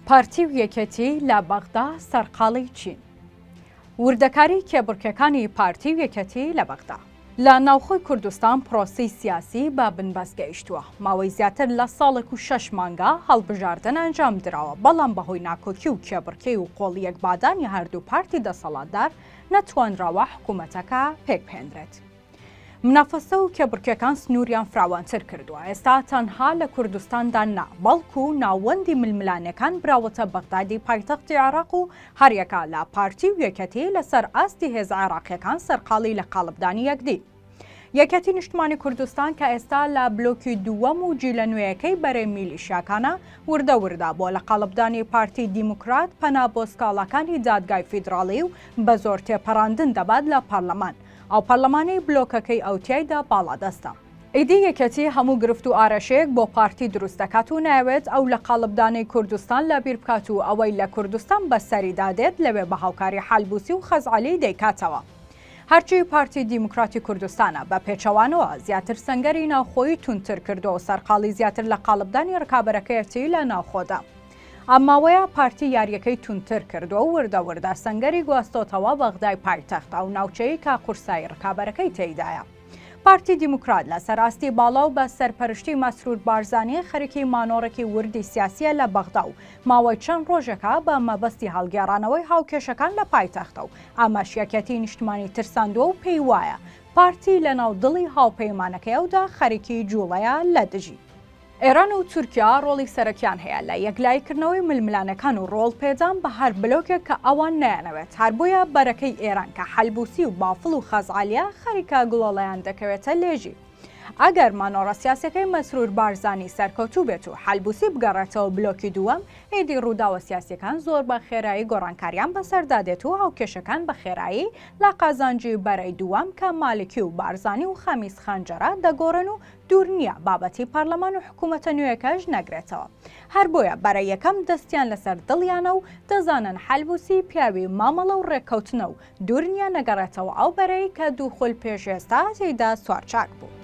پارتی و یەکێتی لە بەغدا سەرقاڵی چین؟ وردەکاری کێبڕکێکانی پارتی و یەکێتی لە بەغدا. لە ناوخۆی کوردستان پرۆسەی سیاسی بە بنبەست گەیشتووە، ماوەی زیاتر لە ساڵێک و شەش مانگە هەڵبژاردن ئەنجام دراوە، بەڵام بەهۆی ناکۆکی و کێبڕکێی و قۆڵیەکبادانی هەردوو پارتی دەسەڵاتدار نەتوانراوە حکوومەتەکە پێکبهێنرێت. منافەسە و کێبڕکێکان سنووریان فراوانتر کردووە، ئێستا تەنها لە کوردستاندا نا، بەڵکو ناوەندی ململانێکان براوەتە بەغدادی پایتەختی عێراق و هەریەکە لە پارتی و یەکێتی لەسەر ئاستی هێزە عێراقییەکان سەرقاڵی لە قاڵبدانی یەکدین. یەکێتی نیشتمانی کوردستان کە ئێستا لە بلۆکی دووەم و جیلە نوێیەکەی بەرەی میلیشیاکانە، وردە وردە بۆ لە قاڵبدانی پارتی دیموکرات پەنا بۆ سکاڵاکانی دادگای فیدڕاڵی و بەزۆر تێپەڕاندن دەبات لە پەرلەمان، ئەو پەرلەمانەی بلۆکەکەی ئەو تیایدا باڵادەستە. ئیدی یەکێتی هەموو گرفت و ئارەشەیەک بۆ پارتی دروست دەکات و نایەوێت ئەو لە قاڵبدانەی کوردستان لە بیر بکات و ئەوەی لە کوردستان بە سەریدا دێت لەوێ بە هاوکاری حەلبوسی و خەزعەلی دەیکاتەوە. هەرچی پارتی دیموکراتی کوردستانە بە پێچەوانەوە زیاتر سەنگەری ناوخۆیی توندتر کردووە و سەرقاڵی زیاتر لە قاڵبدانی ڕکابەرەکەیەتی لە ناوخۆدا. ئەم ماوەیە پارتی یارییەکەی توندتر کردووە و وردە وردە سەنگەری گواستۆتەوە بەغدای پایتەخت، ئەو ناوچەیەی کە قورسایی ڕکابەرەکەی تێیدایە. پارتی دیموکرات لەسەر ئاستی باڵا و بە سەرپەرشتی مەسرور بارزانی خەریکی مانۆڕێکی وردی سیاسییە لە بەغدا و ماوەی چەند ڕۆژێکە بە مەبەستی هەڵگێڕانەوەی هاوکێشەکان لە پایتەختە و ئەمەش یەکێتی نیشتمانی ترساندووە و پێی وایە پارتی لەناو دڵی هاوپەیمانەکەی ئەودا خەریکی جوڵەیە لە دژی. ئێران و تورکیا ڕۆڵی سەرەکیان هەیە لە یەکلاییکردنەوەی ململانێکان و ڕۆڵ پێدان بە هەر بلۆکێک کە ئەوان نەیانەوێت، هەر بۆیە بەرەکەی ئێران کە حەلبوسی و بافڵ و خەزعەلیە خەریکە گڵۆڵەیان دەکەوێتە لێژی. ئەگەر مانۆڕە سیاسیەکەی مەسرور بارزانی سەرکەوتوو بێت و حەلبوسی بگەڕێتەوە بلۆکی دووەم، ئیدی ڕووداوە سیاسیەکان زۆر بە خێرایی گۆڕانکاریان بەسەردا دێت و هاوکێشەکان بە خێرایی لە قازانجی بەرەی دووەم کە مالکی و بارزانی و خەمیس خەنجەرە دەگۆڕێن و دوور نییە بابەتی پەرلەمان و حکوومەتە نوێیەکەش نەگرێتەوە. هەر بۆیە بەرە یەکەم دەستیان لەسەر دڵیانە و دەزانن حەلبوسی پیاوی مامەڵە و ڕێککەوتنە و دوور نییە نەگەڕێتەوە ئەو بەرەی کە دوو خول پێش ئێستا تێیدا سوارچاک بوو.